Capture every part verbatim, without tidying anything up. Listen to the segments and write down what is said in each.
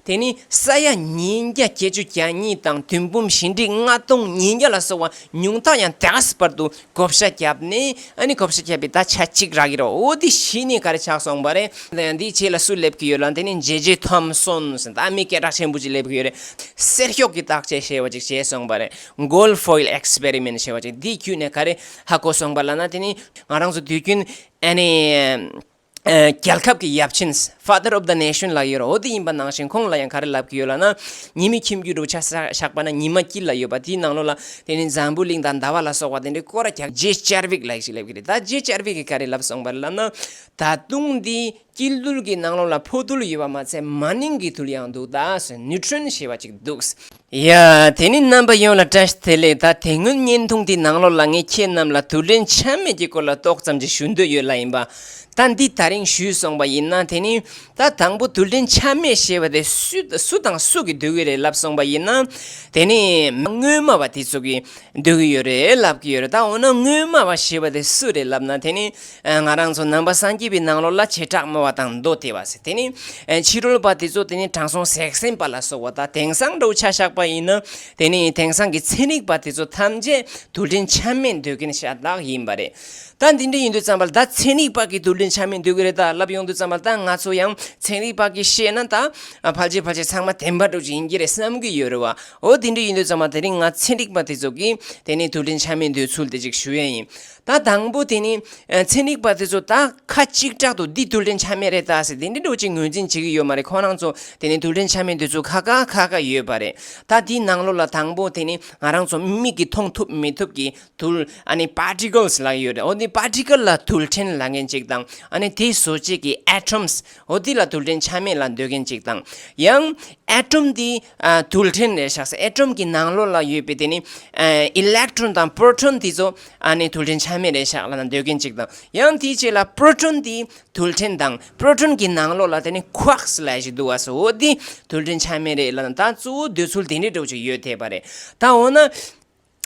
དེ་ནི་ས་ཡ་ཉིས་བརྒྱ་བརྒྱད་ཅུ་གྱ་གཉིས་དང་བདུན་འབུམ་ཞེ་ཁྲི་ལྔ་སྟོང་ཉིས་བརྒྱ་ལ་སོགས་པ་ཉུང་མཐའ་ཡང་དེ་ག་ཙམ་བར་དུ་བགོ་བཤའ་བརྒྱབ་ནས། ཨ་ནི་བགོ་བཤའ་བརྒྱབ་པའི་ད་ཆ་གཅིག་རག་གི་རེད། འོ་འདི་གཞི་ནས་ག་རེ་ཆགས་སོང་བ་རེད། ཡང་འདིའི་རྗེས་ལ་སུ་སླེབས་ཀྱི་ཡོད་ལབ་ན། དེ་ནི་ཇེ་ཇེ་ཐོམ་སོན་ཟེར། ད་མི་སྐད་གྲགས་ཆེན་པོ་ཅིག་སླེབས་ཀྱི་ཡོད་རེད། གསེར་ཤོག་གི་བརྟག་དཔྱད་ཞེས་པ་ཅིག་བྱས་སོང་བ་རེད། Gold Foil Experiment ཞེས་པ་ཅིག་འདི་བརྒྱུད་ནས་ག་རེ་ཧ་གོ་སོང་བ་ལབ་ན། དེ་ནི་ང་རང་ཚོ་དུས་རྒྱུན་ཨ་ནི། ཨ། རྒྱལ་ཁབ་ཀྱི་ཡབ་ཆེན། Father of the Nation ལབ་ཡོད་རེད། འོ་དེ་ཡིན་པ་ནང་བཞིན་ཁོང་ལ་ཡང་ག་རེ་ལབ་ཀྱི་ཡོད་ལབ་ན། ཉི་མའི་ཁྱིམ་རྒྱུད་འདྲ་བོ་ཆ་བཞག་པ་ན་ཉི་མ་དཀྱིལ་ལ་ཡོད་པ་དེའི་ནང་ལོགས་ལ། དེ་ནི་འཛམ་བུ་གླིང་དང་ཟླ་བ་ལ་སོགས་པ་དེ་འདྲའི་སྐོར་ར་རྒྱག་ཇེ་ཅར་ཝིག་ལབ་ཞིག་སླེབས་ཀྱི་རེད། ད་ཇེ་ཅར་ཝིག་གིས་ག་རེ་ལབ་སོང་བ་རེད་ལབ་ན། ད་དུང་འདི་དཀྱིལ་རྡུལ་གྱི་ནང་ལོགས་ལ་ཕོ་རྡུལ་ཡོད་པ་མ་ཚད་མ་ནིང་གི་རྡུལ་ཡང་འདུག་ད་ཟེར། ནིའུ་ཊོན་ཞེས་པ་ཅིག་འདུག་ཡ། དེ་ནི་རྣམ་པ་ཡོངས་ལ་བཀྲ་ཤིས་བདེ་ལེགས། ད་དེ་སྔོན་བརྙན་ཐུང་འདི་ནང་ལོགས་ལ་ངས་ཁྱེད་རྣམས་ལ་རྡུལ་ཕྲན་ཆ་མེད་ཀྱི་སྐོར་ལ་ཏོག་ཙམ་ཅིག་ཞུ་འདོད་ཡོད་ལབ་ཡིན་པ། ད་འདི་ད་རིང་ཞུས་སོང་བ་ཡིན་ན། དེ་ནི་ད་དང་པོ་རྡུལ་ཕྲན་ཆ་མེད་ཞེས་པ་དེ་སུ་སུ་དང་སུ་གིས་འདོད་ཀྱི་རེད་ལབ་སོང་བ་ཡིན་ན། དེ་ནི་སྔོན་མ་བ་དེ་ཚོ་གིས་འདོད་ཀྱི་ཡོད་རེད་ལབ་ཀྱི་ཡོད་རེད། ད་འོ་ན་སྔོན་མ་བ་ཞེས་པ་དེ་སུ་རེད་ལབ་ན། དེ་ནི་ཨ། ང་རང་ཚོ་ནང་པ་སངས་རྒྱས་པའི་ནང་ལོགས་ལ་བྱེ་བྲག་སྨྲ་བ་དང་མདོ་སྡེ་པ་ཟེར། དེ་ནི་ཨ། ཕྱི་རོལ་པ་དེ་ཚོ་དེ་ནི་དྲང་སྲོང་གཟེགས་ཟན་པ་ལ་སོགས་པ་དང་། དེང་སང་འདྲ་བོ་ཆ་བཞག་པ་ཡིན་ན། དེ་ནི་དེང་སང་གི་ཚན་རིག་པ་དེ་ཚོ་ཐམས་ཅད་རྡུལ་ཕྲན་ཆ་མེད་འདོད་མཁན་ཤ་སྟག་ཡིན་པ་རེད། ད་འདི་འདྲ་ཡིན་དུས་ཙམ་པ་ལ། ད་ཚན་རིག་པ་གིས་རྡུལ་ཕྲན་ཆ་མེད་འདོད་ཀྱི་རེད་ད་ལབ་ཡོང་དུས་ཙམ་པ་ལ། ད་ང་ཚོ་ཡང་ཚན་རིག་པ་གིས་བཤད་ན་ད་ཨ། ཕལ་ཆེར་ཕལ་ཆེར་ཚང་མ་བདེན་པ་འདྲ་བོ་ཅིག་ཡིན་གྱི་རེད་བསམ་གྱི་ཡོད་རེད་བ། འོ་དེ་འདྲ་ཡིན་དུས་ཙམ་པ་དེ་རིང་ང་ཚན་རིག་པ་དེ་ཚོ་གིས་དེ་ནི་རྡུལ་ཕྲན་ཆ་མེད་འདོད་ཚུལ་དེ་ཅིག་ཞུ་ཡས་ཡིན། ད་དང་པོ་དེ་ནི་ཨ། ཚན་རིག་པ་དེ་ཚོ་ད་ཁ་གཅིག་གྲགས་དུ་འདི་རྡུལ་ཕྲན་ཆ་མེད་རེད་ད་ཟེར་དེ་འདྲ་འདྲ་བོ་ཅིག་ངོས་འཛིན་བྱེད་ཀྱི་ཡོད་མ་རེད། ཁོ་རང་ཚོ་དེ་ནི་རྡུལ་ཕྲན་ཆ་མེད་འདོད་ཚུལ་ཁག་ཁག་ཁག་ཁག་ཡོད་པ་རེད། ད་དེའི་ནང་ལོགས་ལ་དང་པོ་དེ་ནི་ང་རང་ཚོ་མིག་གིས་མཐོང་ཐུབ་མི་ཐུབ་ཀྱི་རྡུལ། ཨ་ནི་particles ལབ་ཡོད་རེད། འོ་ནི་particle ལ་རྡུལ་ཕྲན་ལབ་མཁན་ཅིག་དང་། ཨ་ནི་དེ་བཟོ་བྱེད་ཀྱི་atoms། འོ་དེ་ལ་རྡུལ་ཕྲན་ཆ་མེད་ལབ་འདོད་མཁན་ཅིག་དང་། ཡང་atom དེ་ཨ་རྡུལ་ཕྲན་རེད་ཤག་ཟེར། atom གི་ནང་ལོགས་ལ་ཡོད་པའི་དེ་ནི་ཨ་electron དང་proton དེ་ཚོ་ཨ་ནི་རྡུལ་ཕྲན་ཆ་མེད་རེད་ཤག་ལབ་ན་འདོད་མཁན་ཅིག་དང་། ཡང་དེའི་རྗེས་ལ་proton དེ་རྡུལ་ཕྲན་དང་། proton གི་ནང་ལོགས་ལ་དེ་ནི་quarks ལབ་ཞིག་འདུག་བ་ཟེར། འོ་དེ་རྡུལ་ཕྲན་ཆ་མེད་རེད་ལབ་ན། ད་གཙོ་བོ་འདོད་ཚུལ་དེ་འདྲའི་འདྲ་བོ་ཅིག་ཡོད་བསྡད་པ་རེད། ད་འོ་ན།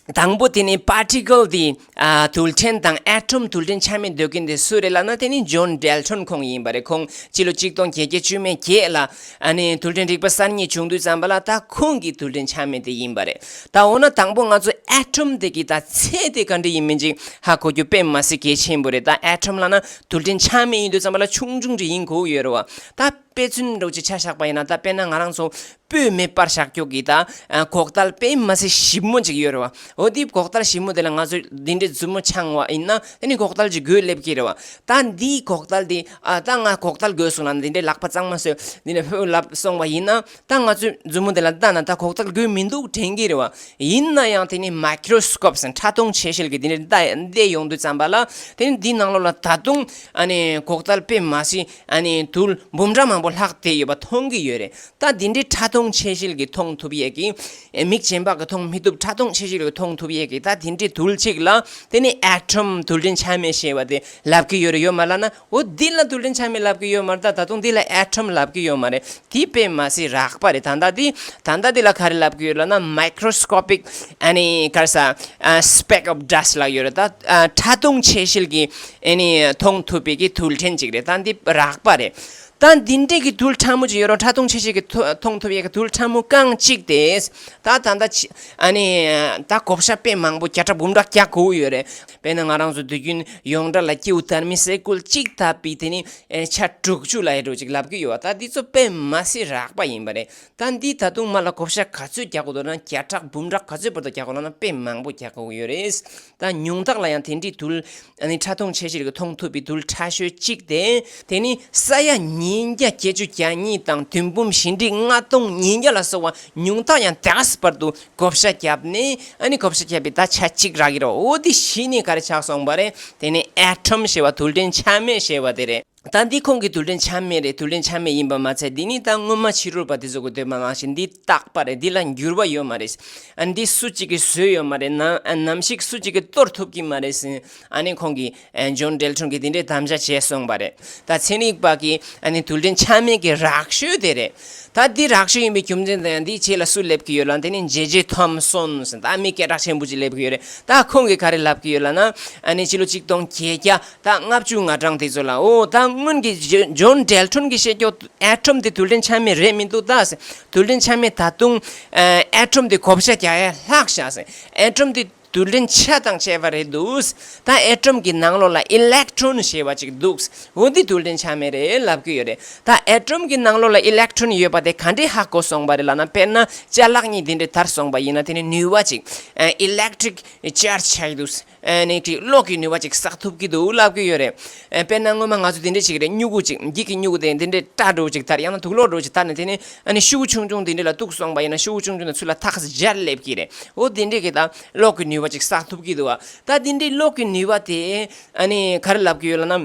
དང་པོ་དེ་ནི་particle དེ་ཨ་རྡུལ་ཕྲན་དང་atom རྡུལ་ཕྲན་ཆ་མེད་འདོད་མཁན་དེ་སུ་རེད་ལབ་ན། དེ་ནི་John Dalton ཁོང་ཡིན་པ་རེད། ཁོང་སྤྱི་ལོ་གཅིག་སྟོང་བརྒྱད་བརྒྱ་བཅུ་མེད་བརྒྱད་ལ་ཨ་ནི་རྡུལ་ཕྲན་རིག་པ་གསར་རྙེད་བྱུང་དུས་ཙམ་པ་ལ། ད་ཁོང་གི་རྡུལ་ཕྲན་ཆ་མེད་དེ་ཡིན་པ་རེད། ད་འོ་ན་དང་པོ་ང་ཚོ་atom དེ་གི་ད་ཚད་དེ་ག་འདྲ་ཡིན་མིན་ཅིག་ཧ་གོ་རྒྱུ་དཔེ་མ་སྲིད་གལ་ཆེན་པོ་རེད། ད་atom ལབ་ན་རྡུལ་ཕྲན་ཆ་མེད་ཡིན་དུས་ཙམ་པ་ལ་ཆུང་ཆུང་ཅིག་ཡིན་དགོས་ཡོད་རེད་བ། ད་དཔེ་མཚོན་འདྲ་བོ་ཅིག་ཆ་བཞག་པ་ཡིན་ན། ད་དཔེར་ན་ང་རང་ཚོ་སྤོས་མེ་སྤར་བཞག་རྒྱུ་གི་ད་ཨ་གོག་ལྡལ་དཔེ་མ་སྲིད་ཞིབ་མོ་ཅིག་ཡོད་རེད་བ། འོ་དེ་གོག་ལྡལ་ཞིབ་མོ་དེ་ལ་ང་ཚོས་འདི་འདྲའི་མཛུབ་མོ་འཆང་བ་ཡིན་ན། དེ་ནི་གོག་ལྡལ་ཅིག་དགོས་སླེབས་ཀྱི་རེད་བ། ད་འདིའི་གོག་ལྡལ་དེ་ཨ་ད་ང་གོག་ལྡལ་དགོས་སོང་ལབ་ན། འདི་འདྲའི་ལག་པ་གཙང་མ་བཟོས་འདི་འདྲ་ཕུ་ལབ་སོང་བ་ཡིན་ན། ད་ང་ཚོས་མཛུབ་མོ་དེ་ལ་ལྟ་ན་ད་གོག་ལྡལ་དགོས་མི་འདུག་དྲན་གྱི་རེད་བ། ཡིན་ན་ཡང་དེ་ནི་microscope ཟེར། ཕྲ་མཐོང་ཆེ་ཤེལ་གྱིས་དེ་ནི་ལྟ་བལྟས་ཡོང་དུས་ཙམ་པ་ལ། དེ་ནི་འདིའི་ནང་ལོགས་ལ་ད་དུང་ཨ་ནི་གོག་ལྡལ་དཔེ་མ་སྲིད་ཨ་ནི་རྡུལ་འབུམ་ཕྲག་མང་པོ་ལྷག་བསྡད་ཡོད་པ་མཐོང་གི་ཡོད་རེད། ད་འདི་འདྲའི་ཕྲ་མཐོང་ཆེ་ཤེལ་གྱིས་མཐོང་ཐུབ་ཡས་ཀྱི། ཨེ་མིག་གཞན་པ་གིས་མཐོང་མི་ཐུབ། ཕྲ་མཐོང་ཆེ་ཤེལ་གྱིས་མཐོང་ཐུབ་ཡས་ཀྱི་ད་དེ་འདྲའི་རྡུལ་གཅིག་ལ་དེ་ནི་atom རྡུལ་ཕྲན་ཆ་མེད་ཞེས་པ་དེ་ལབ་ཀྱི་ཡོད་རེད་ཡོད་མ་ལབ་ན། འོ་འདི་ལ་རྡུལ་ཕྲན་ཆ་མེད་ལབ་ཀྱི་ཡོད་མ་རེད། ད་ད་དུང་འདི་ལ་atom ལབ་ཀྱི་ཡོད་མ་རེད། དེ་དཔེ་མ་སྲིད་རགས་པ་རེད། ད་ལྟ་འདི་ད་ལྟ་འདི་ལ་ག་རེ་ལབ་ཀྱི་ཡོད་ལབ་ན། microscopic ཨ་ནི་ག་རེ་ཟ། ཨ་speck of dust ལབ་ཡོད་རེད། ད་ཨ་ཕྲ་མཐོང་ཆེ་ཤེལ་གྱིས་ཨ་ནི་མཐོང་ཐུབ་པའི་གི་རྡུལ་ཕྲན་ཅིག་རེད། ད་འདི་རགས་པ་རེད། ད་འདི་འདྲའི་གི་རྡུལ་ཕྲ་མོ་ཅིག་ཡོད་རུང་། ཕྲ་མཐོང་ཆེ་ཤེལ་གྱིས་མཐོ་མཐོང་ཐུབ་ཡས་གི་རྡུལ་ཕྲ་མོ་རྐང་གཅིག་དེ། ད་ད་ད་ཕྱི་ཨ་ནི་ད་བགོ་བཤའ་དཔེ་མང་པོ་བརྒྱ་ཕྲག་འབུམ་ཕྲག་རྒྱག་དགོས་ཡོད་རེད། དཔེར་ན་ང་རང་ཚོ་དུས་རྒྱུན་ཡོངས་གྲགས་ལ་ཀིའུ་དྷརྨི་སེ་ཀུལ་གཅིག་བཏབ་པའི་དེ་ནི་ཨེ་ཆ་དྲུག་ཅུ་ལབ་ཡས་འདྲ་བོ་ཅིག་ལབ་ཀྱི་ཡོད་བ། ད་འདི་ཚོ་དཔེ་མ་སྲིད་རགས་པ་ཡིན་པ་རེད། ད་འདི་ད་དུང་མ་ལ་བགོ་བཤའ་ག་ཚོད་རྒྱག་དགོས་འདུག་ན། བརྒྱ་ཕྲག་འབུམ་ཕྲག་ག་ཚོད་བར་དུ་རྒྱག་དགོས་ལབ་ན། དཔེ་མང་པོ་རྒྱག་དགོས་ཡོད་རེད། ད་ཉུང་མཐའ་ལ་ཡང་དེ་འདྲའི་རྡུལ་ཨ་ནི་ཕྲ་མཐོང་ཆེ་ཤེལ་གྱིས་མཐོང་ཐུབ་པའི་རྡུལ་ཕྲ་ཤོས་གཅིག་དེ། དེ་ནི་ས་ཡ་ཉིས་བརྒྱ་བརྒྱད་ཅུ་གྱ་གཉིས་དང་བདུན་འབུམ་ཞེ་ཁྲི་ལྔ་སྟོང་ཉིས་བརྒྱ་ལ་སོགས་པ་ཉུང་མཐའ་ཡང་དེ་ག་ཙམ་བར་དུ་བགོ་བཤའ་བརྒྱབ་ནས། ཨ་ནི་བགོ་བཤའ་བརྒྱབ་པའི་ད་ཆ་གཅིག་རག་གི་རེད། འོ་དེ་གཞི་ནས་ག་རེ་ཆགས་སོང་བ་རེད། དེ་ནི་atom ཞེས་པ་རྡུལ་ཕྲན་ཆ་མེད་ཞེས་པ་དེ་རེད། ད་འདི་ཁོང་གི་རྡུལ་ཕྲན་ཆ་མེད་རེད། རྡུལ་ཕྲན་ཆ་མེད་ཡིན་པ་མ་ཚད། འདི་ནི་ད་སྔོན་མ་ཕྱི་རོལ་པ་དེ་ཚོ་གི་འདོད་པ་ནང་བཞིན་འདི་རྟག་པ་རེད། འདི་ལ་འགྱུར་བ་ཡོད་མ་རེད། ཨ་འདི་སུ་གཅིག་གིས་བཟོས་ཡོད་མ་རེད། ནམ་ཨ་ནམ་ཞིག་སུ་གཅིག་གིས་གཏོར་ཐུབ་ཀྱི་མ་རེད་ཟེར། ཨ་ནི་ཁོང་གིས་ཨ་ཇོན་ཌལ་ཊོན་གྱིས་འདི་འདྲའི་དམ་བཅའ་བྱས་སོང་བ་རེད། ད་ཚན་རིག་པ་གིས་ཨ་ནི་རྡུལ་ཕྲན་ཆ་མེད་ཀྱི་རགས་ཤོས་དེ་རེད། ད་འདི་རགས་ཤོས་ཡིན་པའི་རྒྱུ་མཚན་དང་། ཡང་འདིའི་རྗེས་ལ་སུ་སླེབས་ཀྱི་ཡོད་ལབ་ན། དེ་ནི་ཇེ་ཇེ་ཐོམ་སོན་ཟེར། ད་མི་སྐད་གྲགས་ཆེན་པོ་ཅིག་སླེབས་ཀྱི་ཡོད་རེད། ད་ཁོང་གིས་ག་རེ་ལབ་ཀྱི་ཡོད་ལབ་ན། ཨ་ནི་ཕྱི་ལོ་གཅིག་སྟོང་བརྒྱད་བརྒྱ་ད་ལྔ་བཅུ་ང་གྲངས་དེ་ཚོ་ལ། འོ་ད་ སྔོན་གྱི་ཇོ- ཇོན་ཌལ་ཊོན་གྱིས་བཤད་རྒྱུ་ཨེ་ཊོམ་དེ་རྡུལ་ཕྲན་ཆ་མེད་རེད་མི་འདུག་ད་ཟེར། རྡུལ་ཕྲན་ཆ་མེད་ད་དུང་ཨེ་ཊོམ་དེ་བགོ་བཤའ་རྒྱག་ཡ་ལྷག་ཤག་ཟེར། ཨེ་ཊོམ་དེ་རྡུལ་ཕྲན་ཆ་དང་བཅས་པ་རེད་འདུག་ད་ཨེ་ཊོམ་གྱི་ནང་ལོགས་ལ་ཨི་ལེག་ཊོན་ཞེས་པ་ཅིག་འདུག་འོ་འདི་རྡུལ་ཕྲན་ཆ་མེད་རེད་ལབ་ཀྱི་ཡོད་རེད། ད་ཨེ་ཊོམ་གྱི་ནང་ལོགས་ལ་ཨི་ལེག་ཊོན་ཡོད་པ་དེ་ག་འདྲས་ཧ་གོ་སོང་བ་རེད་ལབ་ན། དཔེར་ན་ཅ་ལག་གཉིས་དེ་འདྲས་དར་སོང་བ་ཡིན་ན། དེ་ནི་ནུས་པ་ཅིག་ཨི་ལེག་ཊི་རིག་ཅར་ཇི་ཆགས་ཀྱི་འདུག་ཨ་ནི་ཅིག་གློག་གི་ནུས་པ་ཅིག་བསགས་ཐུབ་ཀྱི་འདུག་ལབ་ཀྱི་ཡོད་རེད། ཨ་དཔེར་ན་སྔོན་མ་ང་ཚོ་དེ་འདྲས་ཅིག་རེད། སྨྱུ་གུ་ཅིག་འགྱིག་གི་སྨྱུ་གུ་དེ་དེ་འདྲས་སྐྲ་འདྲ་བོ་ཅིག་དར། ཡང་ན་དུག་ལོག་འདྲ་བོ་ཅིག་དར་ནས། དེ་ནི་ཨ་ནི་ཤུགས་ཆུང་ཆུང་དེ་འདྲས་ལ་གཏུགས་སོང་བ་ཡིན་ན། ཤུགས་ཆུང་ཆུང་དེ་ཚུར་ལ་ཐག་སྦྱར་སླེབས་ཀྱི་རེད། འོ་དེ་འདྲས་ཀྱི་ད་གློག་གི་ནུས་པ་ཅིག་བསགས་ཐུབ་ཀྱི་འདུག་བ། ད་དེ་འདྲས་གློག་གི་ནུས་པ་དེ་ཨ་ནི་ག་རེ་ལབ་ཀྱི་ཡོད་ལབ་ན།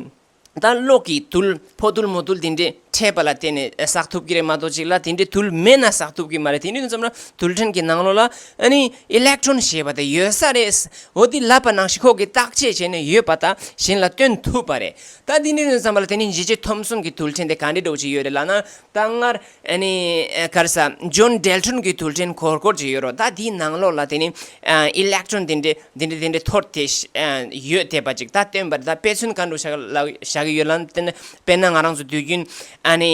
ད་གློག་གི་རྡུལ་ཕོ་རྡུལ་མོ་རྡུལ་དེ་འདྲས་འཕྲད་པ་ལ་བརྟེན་ནས་བསགས་ཐུབ་ཀྱི་རེད་མ་གཏོགས། ཅིག་ལ་དེ་འདྲས་རྡུལ་མེད་ན་བསགས་ཐུབ་ཀྱི་མ་རེད། དེ་འདྲས་ཡིན་ཙམ་ལ་རྡུལ་ཕྲན་གྱི་ནང་ལོགས་ལ་ཨ་ནི་ཨི་ལེག་ཊོན་ཞེས་པ་དེ་ཡོད་ས་རེད། འོ་དེ་ལབ་པ་ནང་བཞིན་ཁོ་གིས་བརྟག་དཔྱད་བྱས་ནས་ཡོད་པ་དང་གཞན་ལ་སྟོན་ཐུབ་པ་རེད། ད་དེ་འདྲས་ཡིན་ཙམ་པ་ལ་དེ་ནི་ཇེ་ཇེ་ཐོམ་སོན་གྱི་རྡུལ་ཕྲན་དེ་ག་འདྲས་འདྲ་བོ་ཅིག་ཡོད་རེད་ལབ་ན། ད་སྔར་ཨ་ནི་ཨ་ག་རེ་ཟ། ཇོན་ཌལ་ཊོན་གྱི་རྡུལ་ཕྲན་སྒོར་སྒོར་ཅིག་ཡོད་རེད། ད་དེའི་ནང་ལོགས་ལ་དེ་ནི་ཨ་ཨི་ལེག་ཊོན་དེ་འདྲས་དེ་འདྲས་དེ་འདྲས་འཐོར་ཏེ་ཨ་ཡོད་བསྡད་པ་ཅིག་ད་སྟོན་པ་རེད། ད་དཔེ་མཚོན་ག་འདྲ་བཞག་ལ་བཞག་གི་ཡོད་ལབ་ན། དེ་ནི་དཔེར་ན་ང་རང་ཚོ་དུས་རྒྱུན་ཨ་ནི་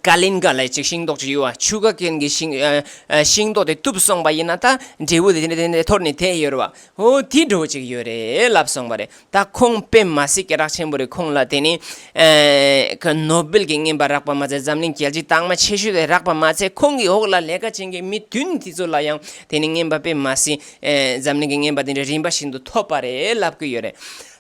ཀ་ལིན་ག་ལབ་ཅིག་ཤིང་ཏོག་ཅིག་ཡོད་བ། ཆུ་ཀ་ཀན་གྱི་ཤིང་ཨ་ཨ་ཤིང་ཏོག་དེ་གཏུབས་སོང་བ་ཡིན་ན། ད་འབྲས་བུ་དེ་དེ་འདྲས་དེ་འདྲས་འཐོར་ནས་བསྡད་ཡོད་རེད་བ། འོ་དེ་འདྲ་བོ་ཅིག་ཡོད་རེད་ལབ་སོང་བ་རེད། ད་ཁོང་དཔེ་མ་སྲིད་སྐད་གྲགས་ཆེན་པོ་རེད། ཁོང་ལ་དེ་ནི་ཨེ་ཁ་ནོ་སྦེལ་གྱི་རྔན་པ་རག་པ་མ་ཚད། འཛམ་གླིང་རྒྱལ་སྤྱིའི་རྟགས་མ་ཆེ་ཤོས་དེ་རག་པ་མ་ཚད། ཁོང་གི་འོག་ལ་ལས་ཀ་བྱེད་མཁན་མི་བདུན་དེ་ཚོ་ལ་ཡང་དེ་ནི་རྔན་པ་དཔེ་མ་སྲིད་ཨེ་འཛམ་གླིང་གི་རྔན་པ་དེ་འདྲ་རིམ་པ་བཞིན་དུ་ཐོབ་པ་རེད་ལབ་ཀྱི་ཡོད་རེད།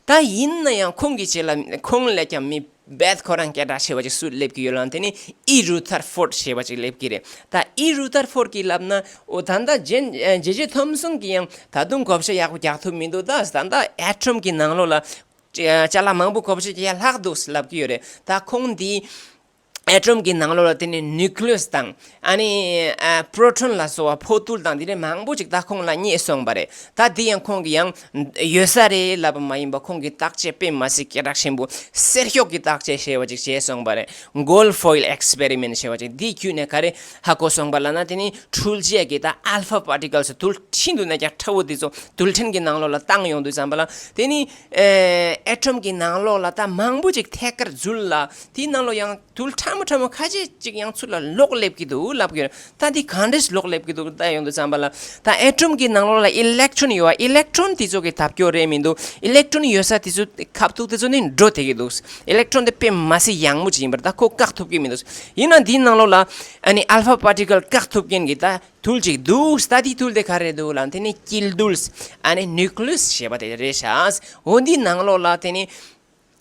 ད་ཡིན་ན་ཡང་ཁོང་གི་རྗེས་ལ་ཁོང་ལས་ཀྱང་མི་རྦད་ཁོ་རང་སྐད་གྲགས་ཆེ་བ་ཅིག་སུ་སླེབས་ཀྱི་ཡོད་ལབ་ན། དེ་ནི་ཨི་རུ་ཐར་ཕོར་ཌི་ཞེས་པ་ཅིག་སླེབས་ཀྱི་རེད། ད་ཨི་རུ་ཐར་ཕོར་ཌི་གིས་ལབ་ན། འོ་ད་ལྟ་ཇེ་ཇེ་ཇེ་ཐོམ་སོན་གྱིས་ཡང་ད་དུང་བགོ་བཤའ་ཡག་པོ་རྒྱག་ཐུབ་མི་འདུག་ད་ད་ལྟ་ཨེ་ཊོམ་གྱི་ནང་ལོགས་ལ་ཅ་ལག་མང་པོ་བགོ་བཤའ་རྒྱག་ཡ་ལྷག་འདུག་ལབ་ཀྱི་ཡོད་རེད། ད་ཁོང་འདིས་ཨེ་ཊོམ་གྱི་ནང་ལོགས་ལ་དེ་ནི་ནིའུ་ཀི་ལི་ཡས་དང་། ཨ་ནི་ཨ་པྲོ་ཊོན་ལ་སོགས་པ་ཕོ་རྡུལ་དང་དེ་འདྲའི་མང་པོ་ཅིག་ད་ཁོང་ལ་རྙེད་སོང་བ་རེད། ད་དེ་ཡང་ཁོང་གིས་ཡང་ཡོད་ས་རེད་ལབ་པ་མ་ཡིན་པ། ཁོང་གིས་བརྟག་དཔྱད་དཔེ་མ་སྲིད་སྐད་གྲགས་ཆེན་པོ། གསེར་ཤོག་གི་བརྟག་དཔྱད་ཞེས་པ་ཅིག་བྱས་སོང་བ་རེད། Gold foil experiment ཞེས་པ་ཅིག་འདི་བརྒྱུད་ནས་ག་རེ་ཧ་གོ་སོང་བ་ལབ་ན། དེ་ནི་འཕྲུལ་ཆས་ཀྱིས་ད་ཨལ་ཕ་པར་ཊི་ཀལ་སི་རྡུལ་ཤིན་ཏུ་ནས་ཀྱང་ཕྲ་བོ་དེ་ཚོ་རྡུལ་ཕྲན་གྱི་ནང་ལོགས་ལ་བཏང་ཡོང་དུས་ཙམ་པ་ལ། དེ་ནི་ཨེ་ཨེ་ཊོམ་གྱི་ནང་ལོགས་ལ་ད་མང་པོ་ཅིག་ཐད་ཀར་འཛུལ་ལ། དེའི་ནང་ལོགས་ཡང་རྡུལ་ཕྲ་མོ་ཕྲ་མོ་ཁ་ཤས་ཅིག་ཡང་ཚུར་ལ་ལོག་སླེབས་ཀྱི་འདུག་ལབ་ཀྱི་ཡོད། ད་འདི་གང་འདྲས་ལོག་སླེབས་ཀྱི་འདུག་ལྟ་ཡོང་དུས་ཙམ་པ་ལ། ད་ཨེ་ཊོམ་གྱི་ནང་ལོགས་ལ་ཨི་ལེག་ཊོན་ཡོད་པ། ཨི་ལེག་ཊོན་དེ་ཚོ་གི་ཐབས་སྐྱོ་རེད་མི་འདུག་ཨི་ལེག་ཊོན་ཡོད་ས་དེ་ཚོ་ཁ་ཐུག་དེ་ཚོ་ནི་འགྲོ་བསྡད་ཀྱི་འདུག་ཨི་ལེག་ཊོན་དེ་དཔེ་མ་སྲིད་ཡང་མོ་ཅིག་ཡིན་པར་ད་ཁོ་བཀག་ཐུབ་ཀྱི་མི་འདུག་ཡིན་ན་འདིའི་ནང་ལོགས་ལ་ཨ་ནི་ཨལ་ཕ་པར་ཊི་ཀལ་བཀག་ཐུབ་མཁན་གྱི་ད་རྡུལ་ཅིག་འདུག་ད་དེའི་རྡུལ་དེ་ག་རེ་འདུག་ལབ་ན། དེ་ནི་དཀྱིལ་རྡུལ། ཨ་ནི་ནིའུ་ཀི་ལི་ཡས་ཞེས་པ་དེ་རེད་ཤག་འོ་འདིའི་ནང་ལོགས་ལ་དེ་ནི་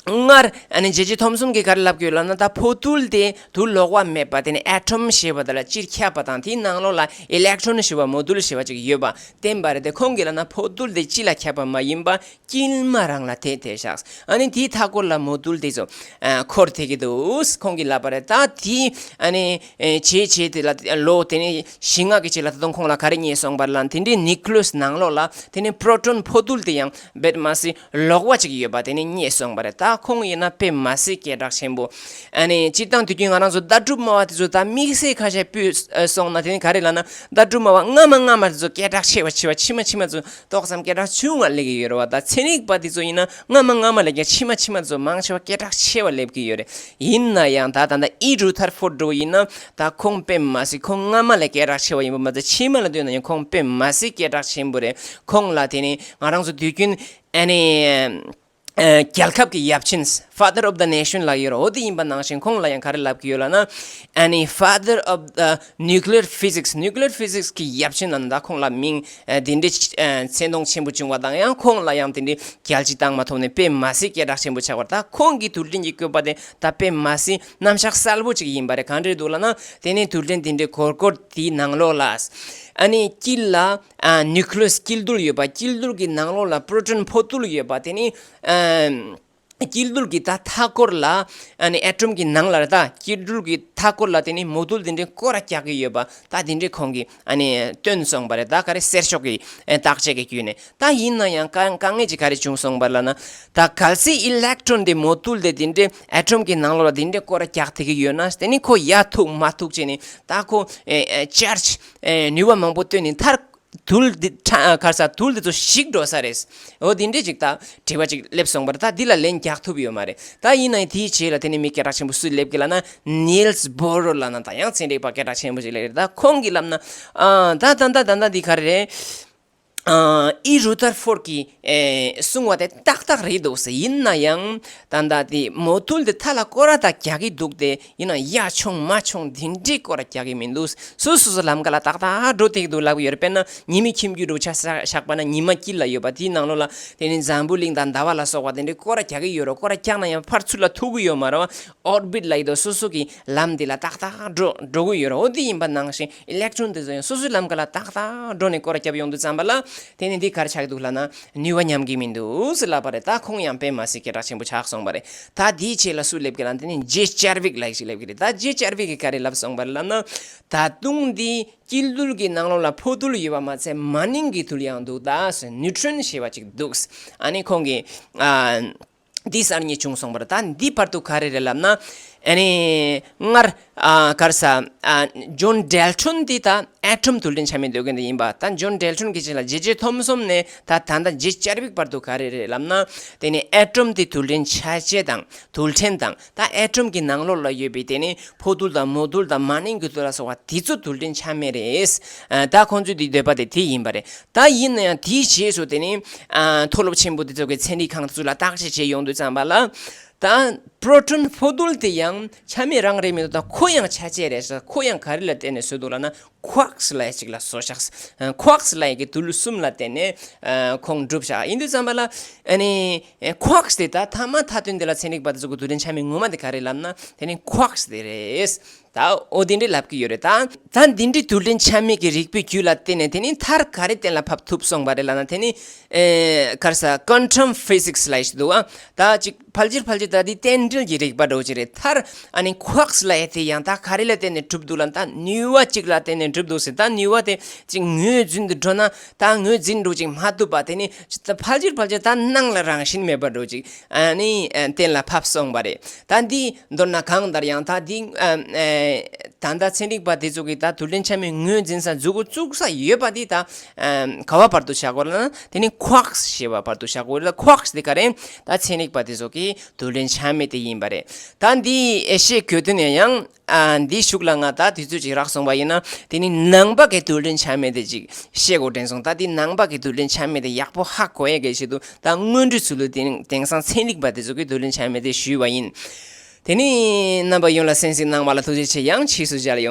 སྔར་ཨ་ནི་ཇེ་ཇེ་ཐོམ་སོན་གྱིས་ག་རེ་ལབ་ཀྱི་ཡོད་ལབ་ན། ད་ཕོ་རྡུལ་དེ་རྡུལ་ལོགས་པ་མེད་པ་དེ་ནི་ཨེ་ཊོམ་ཞེས་པ་དེ་ལ་སྤྱིར་ཁྱབ་པ་དང་། དེའི་ནང་ལོགས་ལ་ཨི་ལེག་ཊོན་ཞེས་པ་མོ་རྡུལ་ཞེས་པ་ཅིག་ཡོད་པ་བསྟན་པ་རེད་དེ། ཁོང་གིས་ལབ་ན་ཕོ་རྡུལ་དེ་སྤྱི་ལ་ཁྱབ་པ་མ་ཡིན་པ་དཀྱིལ་མ་རང་ལ་དེ་དེ་བཞག་ཨ་ནི་དེའི་མཐའ་སྐོར་ལ་མོ་རྡུལ་དེ་ཚོ་ཨ་འཁོར་བསྡད་ཀྱི་འདུག་ཁོང་གིས་ལབ་པ་རེད། ད་དེ་ཨ་ནི་ཨེ་བྱས་བྱས་དེ་ལ་ལོ་དེ་ནི་བཞི་ལྔ་གི་རྗེས་ལ་ད་དུང་ཁོང་ལ་ག་རེ་རྙེད་སོང་བ་ལབ་ན། དེ་འདྲའི་ནིའུ་ཀི་ལི་ཡས་ནང་ལོགས་ལ་དེ་ནི་པྲོ་ཊོན་ཕོ་རྡུལ་དེ་ཡང་དཔེ་མ་སྲིད་ལོགས་པ་ཅིག་ཡོད་པ་དེ་ནི་རྙེད་སོང་བ་རེད། ད་ཁོང་ཡིན་ན་དཔེ་མ་སྲིད་སྐད་གྲགས་ཆེན་པོ། ཨ་ནི་སྤྱིར་བཏང་དུས་རྒྱུན་ང་རང་ཚོ་ལྟ་གྲུབ་སྨྲ་བ་དེ་ཚོ་ད་དམིགས་བསལ་ཁ་ཤས་སྤུས་ཨ་སོང་ན། དེ་ནི་ག་རེ་ལབ་ན། ལྟ་གྲུབ་སྨྲ་བ་སྔ་མ་སྔ་མ་དེ་ཚོ་སྐད་གྲགས་ཆེ་བ་ཆེ་བ་ཕྱི་མ་ཕྱི་མ་ཚོ་ཏོག་ཙམ་སྐད་གྲགས་ཆུང་ང་སླེབས་ཀྱི་ཡོད་རེད་བ། ད་ཚན་རིག་པ་དེ་ཚོ་ཡིན་ན་སྔ་མ་སྔ་མ་ལས་ཀྱང་ཕྱི་མ་ཕྱི་མ་ཚོ་མང་ཆེ་བ་སྐད་གྲགས་ཆེ་བ་སླེབས་ཀྱི་ཡོད་རེད། ཡིན་ན་ཡང་ད་ད་ལྟ་ཨི་རུ་ཐར་ཕོར་ཌི་འདྲ་བོ་ཡིན་ན། ད་ཁོང་དཔེ་མ་སྲིད་ཁོང་སྔ་མ་ལས་སྐད་གྲགས་ཆེ་བ་ཡིན་པ་མ་ཚད། ཕྱི་མ་ལ་ལྟོས་ན་ཡང་ཁོང་དཔེ་མ་སྲིད་སྐད་གྲགས་ཆེན་པོ་རེད། ཁོང་ལ་དེ་ནི་ང་རང་ཚོ་དུས་རྒྱུན་ཨ་ནི་ཨ་རྒྱལ་ཁབ་ཀྱི་ཡབ་ཆེན། Father of the Nation ལབ་ཡོད་རེད། འོ་དེ་ཡིན་པ་ནང་བཞིན་ཁོང་ལ་ཡང་ག་རེ་ལབ་ཀྱི་ཡོད་ལབ་ན། ཨ་ནི་Father of the Nuclear Physics། Nuclear Physics གི་ཡབ་ཆེན་ལབ་ན། ད་ཁོང་ལ་མིང་ཨ་དེ་འདྲའི་ཨ་མཚན་མཐོང་ཆེན་པོ་བྱུང་བ་དང་། ཡང་ཁོང་ལ་ཡང་དེ་འདྲའི་རྒྱལ་སྤྱིའི་རྟགས་མ་ཐོབ་ནས་དཔེ་མ་སྲིད་སྐད་གྲགས་ཆེན་པོ་ཆགས་པ་རེད། ད་ཁོང་གི་རྡུལ་ཕྲན་གྱི་བཀོད་པ་དེ་ད་དཔེ་མ་སྲིད་རྣམ་གཞག་གསལ་པོ་ཅིག་ཡིན་པ་རེད། གང་འདྲས་འདུག་ལབ་ན། དེ་ནི་རྡུལ་ཕྲན་དེ་འདྲའི་སྒོར་སྒོར་དེའི་ནང་ལོགས་ལ་ཨ་ནི་དཀྱིལ་ལ་ཨ་ནིའུ་ཀི་ལི་ཡས་དཀྱིལ་རྡུལ་ཡོད་པ། དཀྱིལ་རྡུལ་གྱི་ནང་ལོགས་ལ་པྲོ་ཊོན་ཕོ་རྡུལ་ཡོད་པ། དེ་ནི་ཨ་དཀྱིལ་རྡུལ་གྱི་ད་མཐའ་སྐོར་ལ་ཨ་ནི་ཨེ་ཊོམ་གྱི་ནང་ལ་རེད། ད་དཀྱིལ་རྡུལ་གྱི་མཐའ་སྐོར་ལ་དེ་ནི་མོ་རྡུལ་དེ་འདྲའི་སྐོར་ར་རྒྱག་གི་ཡོད་པ། ད་དེ་འདྲའི་ཁོང་གིས་ཨ་ནི་སྟོན་སོང་བ་རེད། ད་ག་རེ་གསེར་ཤོག་གི་ཨ་བརྟག་དཔྱད་ཀྱི་བརྒྱུད་ནས། ད་ཡིན་ན་ཡང་དཀའ་དཀའ་ངལ་ཅིག་ག་རེ་བྱུང་སོང་བ་ལབ་ན། ད་གལ་སྲིད་ཨི་ལེག་ཊོན་དེ་མོ་རྡུལ་དེ་དེ་འདྲའི་ཨེ་ཊོམ་གྱི་ནང་ལོགས་ལ་དེ་འདྲའི་སྐོར་ར་རྒྱག་བསྡད་ཀྱི་ཡོད་ན། དེ་ནི་ཁོ་ཡ་ཐུག་མ་ཐུག་བྱས་ནས་ད་ཁོ་ཨེ་ཨེ་ཅར་ཇི་ཨེ་ནུས་པ་མང་པོ་བཏོན་ནས་མཐར་ དུལ་འདི་ཁྲ་གར་ས་དུལ་འདི་ཚོ་ཞིག་འགྲོ་ས་རེད། འོ་འདི་འདྲས་ཅིག་ད་དྲི་བ་ཅིག་སླེབས་སོང་པ་རེད། ད་འདི་ལ་ལན་རྒྱག་ཐུབ་ཡོད་མ་རེད། ད་ཡིན་ནའི་དེའི་རྗེས་ལ་དེ་ནས་མི་སྐད་གྲགས་ཆེན་པོ་སུས་སླེབས་ཀྱི་ལབ་ན། ནིལ་སི་བྷོར་ལབ་ན་ད་ཡང་ཚན་རིག་པ་སྐད་གྲགས་ཆེན་པོ་ཅིག་སླེབས་རེད། ད་ཁོང་གིས་ལབ་ན། ཨ་ད་ད་ད་ད་ད་འདི་ག་རེ་རེད། ཨ་ཨི་རུ་ཐར་ཕོར་གྱིས་ཨེ་གསུངས་པ་དེ་ཏག་ཏག་རེད་འདུག་ཟེར། ཡིན་ན་ཡང་ད་ད་དེ་མོ་དུལ་དེ་ཐ་ལ་སྐོར་ར་ད་རྒྱག་གི་འདུག་སྟེ། ཡིན་ན་ཡ་ཆུང་མ་ཆུང་དེ་འདྲའི་སྐོར་ར་རྒྱག་གི་མི་འདུག། སོ་སོ་སོ་ལམ་ཀ་ལ་ཏག་ཏག་འགྲོ་ཐིག་འདུག་ལབ་ཀྱི་ཡོད་རེད། དཔེར་ན་ཉི་མའི་ཁྱིམ་རྒྱུད་འགྲོ་ཆ་ས་བཞག་པ་ན། ཉི་མ་དཀྱིལ་ལ་ཡོད་པ་དེའི་ནང་ལོགས་ལ་དེ་ནི་འཛམ་བུ་གླིང་དང་ཟླ་བ་ལ་སོགས་པ་དེ་འདྲའི་སྐོར་ར་རྒྱག་གི་ཡོད་རེད། སྐོར་ར་རྒྱག་ན་ཡང་ཕར་ཚུར་ལ་ཐུག་གི་ཡོད་མ་རེད་བ། ཨོར་བིཊ་ལབ་ཀྱི་འདུག། སོ་སོ་གི་ལམ་དེ་ལ་ཏག་ཏག་འགྲོ་འགྲོ་གི་ཡོད་རེད། འོ་དེ་ཡིན་པ་ནང་བཞིན་ཨི་ལེག་ཊོན་དེ་ཚོ་ཡང་སོ་སོའི་ལམ་ཀ་ལ་ཏག་ཏག་འགྲོ་ནས་སྐོར་ར་རྒྱབ་ཡོང་དུས་ཙམ་པ་ལ། དེ་ནི་འདི་ག་རེ་ཆགས་ཀྱི་འདུག་ལབ་ན། ནུས་པ་ཉམས་ཀྱི་མི་འདུག་ཟེར་ལབ་པ་རེད། ད་ཁོང་ཡང་དཔེ་མ་སྲིད་སྐད་གྲགས་ཆེན་པོ་ཆགས་སོང་པ་རེད། ད་དེའི་རྗེས་ལ་སུ་སླེབས་ཀྱི་ལབ་ན། དེ་ནི་ཇེ་ཅར་ཝིག་ལབ་ཞིག་སླེབས་ཀྱི་རེད། ད་ཇེ་ཅར་ཝིག་གིས་ག་རེ་ལབ་སོང་པ་རེད་ལབ་ན། ད་དུང་འདི་དཀྱིལ་འདུལ་གྱི་ནང་ལོགས་ལ་ཕོ་རྡུལ་ཡོད་པ་མ་ཚད་མ་ནིང་གི་རྡུལ་ཡང་འདུག། ད་ནིའུ་ཊོན་ཞེས་པ་ཅིག་འདུག། ཨ་ནི་ཁོང་གིས་ཨ་འདི་གསར་རྙེད་བྱུང་སོང་པ་རེད། ད་འདི་བར་དུ་ག་རེ་རེད་ལབ་ན། ཨ་ནི་སྔར་ཨ་ག་རེ་ཟ། ཨ་ཇོན་ཌལ་ཊོན་འདི་ད་ཨེ་ཊོམ་རྡུལ་ཕྲན་ཆ་མེད་འདོད་མཁན་དེ་ཡིན་པ། ད་ཇོན་ཌལ་ཊོན་གྱི་རྗེས་ལ་ཇེ་ཇེ་ཐོམ་སོན་ནས་ད་ད་ལྟ་ཇེ་ཅར་ཝིག་བར་དུ་ག་རེ་རེད་ལབ་ན། དེ་ནི་ཨེ་ཊོམ་དེ་རྡུལ་ཕྲན་ཆ་བྱད་དང་རྡུལ་ཕྲན་དང་། ད་ཨེ་ཊོམ་གྱི་ནང་ལོགས་ལ་ཡོད་པའི་དེ་ནི་ཕོ་རྡུལ་དང་མོ་རྡུལ་དང་མ་ནིང་གི་རྡུལ་ལ་སོགས་པ་དེ་ཚོ་རྡུལ་ཕྲན་ཆ་མེད་རེད། ཨ་ད་ཁོང་ཚོའི་དེ་འདོད་པ་དེ་དེ་ཡིན་པ་རེད། ད་ཡིན་ན་ཡང་དེའི་རྗེས་སུ་དེ་ནི་ཨ་མཐོ་སློབ་ཆེན་པོ་དེ་ཚོ་གི་ཚན་རིག་ཁང་དེ་ཚོ་ལ་བརྟག་དཔྱད་བྱས་ཡོང་དུས་ཙམ་པ་ལ། ད་པྲོ་ཊོན་ཕོ་རྡུལ་དེ་ཡང་ཆ་མེད་རང་རེད་མི་འདུག། ད་ཁོ་ཡང་ཆ་བྱད་རེད་ཟེར། ཁོ་ཡང་ག་རེ་ལ་བརྟེན་ནས་བཟོས་འདུག་ལབ་ན། ཁུའར་ཀ་སི་ལབ་ཡ་ཅིག་ལ་བཟོས་ཤག། ཨ་ཁུའར་ཀ་སི་ལབ་ཡ་གི་རྡུལ་གསུམ་ལ་བརྟེན་ནས་ཨ་ཁོང་གྲུབ་ཤག། ཡིན་དུས་ཙམ་པ་ལ་ཨ་ནི་ཨ་ཁུའར་ཀ་སི་དེ་ད་ཐ་མ་མཐའ་དོན་དེ་ལ་ཚན་རིག་པ་དེ་ཚོ་གི་རྡུལ་ཕྲན་ཆ་མེད་ངོ་མ་དེ་ག་རེ་ལབ་ན། དེ་ནི་ཁུའར་ཀ་སི་དེ་རེད། ད་འོ་དེ་འདྲའི་ལབ་ཀྱི་ཡོད་རེད། ད་ད་འདི་འདྲའི་རྡུལ་ཕྲན་ཆ་མེད་ཀྱི་རིག་པའི་རྒྱུད་ལ་བརྟེན་ནས་དེ་ནི་མཐར་ག་རེ་གཏན་ལ་ཕབ་ཐུབ་སོང་པ་རེད་ལབ་ན། དེ་ནི་ཨེ་ག་རེ་ཟ། ཀོན་ཊམ་ཕི་ཟིག་སི་ལབ་ཡ་ཞིག་འདུག་ཨ། ད་ཅིག་ཕལ་ཆེར་ཕལ་ཆེར་ད་འདི་རྟེན་འབྲེལ་གྱི་རིག་པ་འདྲ་བོ་ཅིག་རེད། མཐར་ཨ་ནི་ཁུའར་ཀ་སི་ལབ་ཡ་དེ་ཡང་ད་ག་རེ་ལ་བརྟེན་ནས་གྲུབ་འདུག་ལབ་ན། ད་ནུས་པ་ཅིག་ལ་བརྟེན་ནས་གྲུབ་འདུག་ཟེར། ད་ནུས་པ་དེ་ཅིག་ངོས་འཛིན་དུ་འགྲོ་ན། ད་ངོས་འཛིན་འགྲོ་ཅིག་མ་ཐུབ་པ། དེ་ནི་ད་ཕལ་ཆེར་ཕལ་ཆེར་ད་སྣང་ལ་རང་བཞིན་མེད་པ་འདྲ་བོ་ཅིག་ཨ་ནི་ཨ་གཏན་ལ་ཕབ་སོང་པ་རེད། ད་འདི་མདོར་ན་གང་ལྟར་ཡང་ད་འདི་ཨ་ཨ་ད་ལྟ་ཚན་རིག་པ་དེ་ཚོ་གིས་ད་རྡུལ་ཕྲན་ཆ་མེད་ངོས་འཛིན་ས་མཛུབ་གུ་བཙུགས་ས་ཡོད་པ་འདི་ད་ཨ་ག་བ་བར་དུ་བཞག་དགོས་ལབ་ན། དེ་ནི་ཁུའར་ཀ་སི་ཞེས་པ་བར་དུ་བཞག་དགོས་རེད། ད་ཁུའར་ཀ་སི་དེ་ག་རེ། ད་ཚན་རིག་པ་དེ་ཚོ་གི་རྡུལ་ཕྲན་ཆ་མེད་དེ་ཡིན་པ་རེད། ད་འདི་ཨེ་བཤད་དགོས་དོན་ཡང་ཡང་ཨ་འདི་གཞུག་ལ་ང་ད་དུས་ཚོད་ཅིག་རག་སོང་བ་ཡིན་ན། དེ་ནི་ནང་པ་གི་རྡུལ་ཕྲན་ཆ་མེད་དེ་ཅིག་བཤད་དགོས་དྲན་སོང་། ད་འདི་ནང་པ་གི་རྡུལ་ཕྲན་ཆ་མེད་དེ་ཡག་པོ་ཧ་གོ་ཡས་གི་ཆེད་དུ། ད་སྔོན་འགྲོའི་ཚུལ་དུ་དེ་དེང་སང་ཚན་རིག་པ་དེ་ཚོ་གི་རྡུལ་ཕྲན་ཆ་མེད་དེ་ཞུས་པ་ཡིན། དེ་ནི་རྣམ་པ་ཡོངས་ལ་གསན་གཟིགས་གནང་བ་ལ་ཐུགས་རྗེ་ཆེ། ཡང་ཕྱིས་སུ་མཇལ་ཡོང་།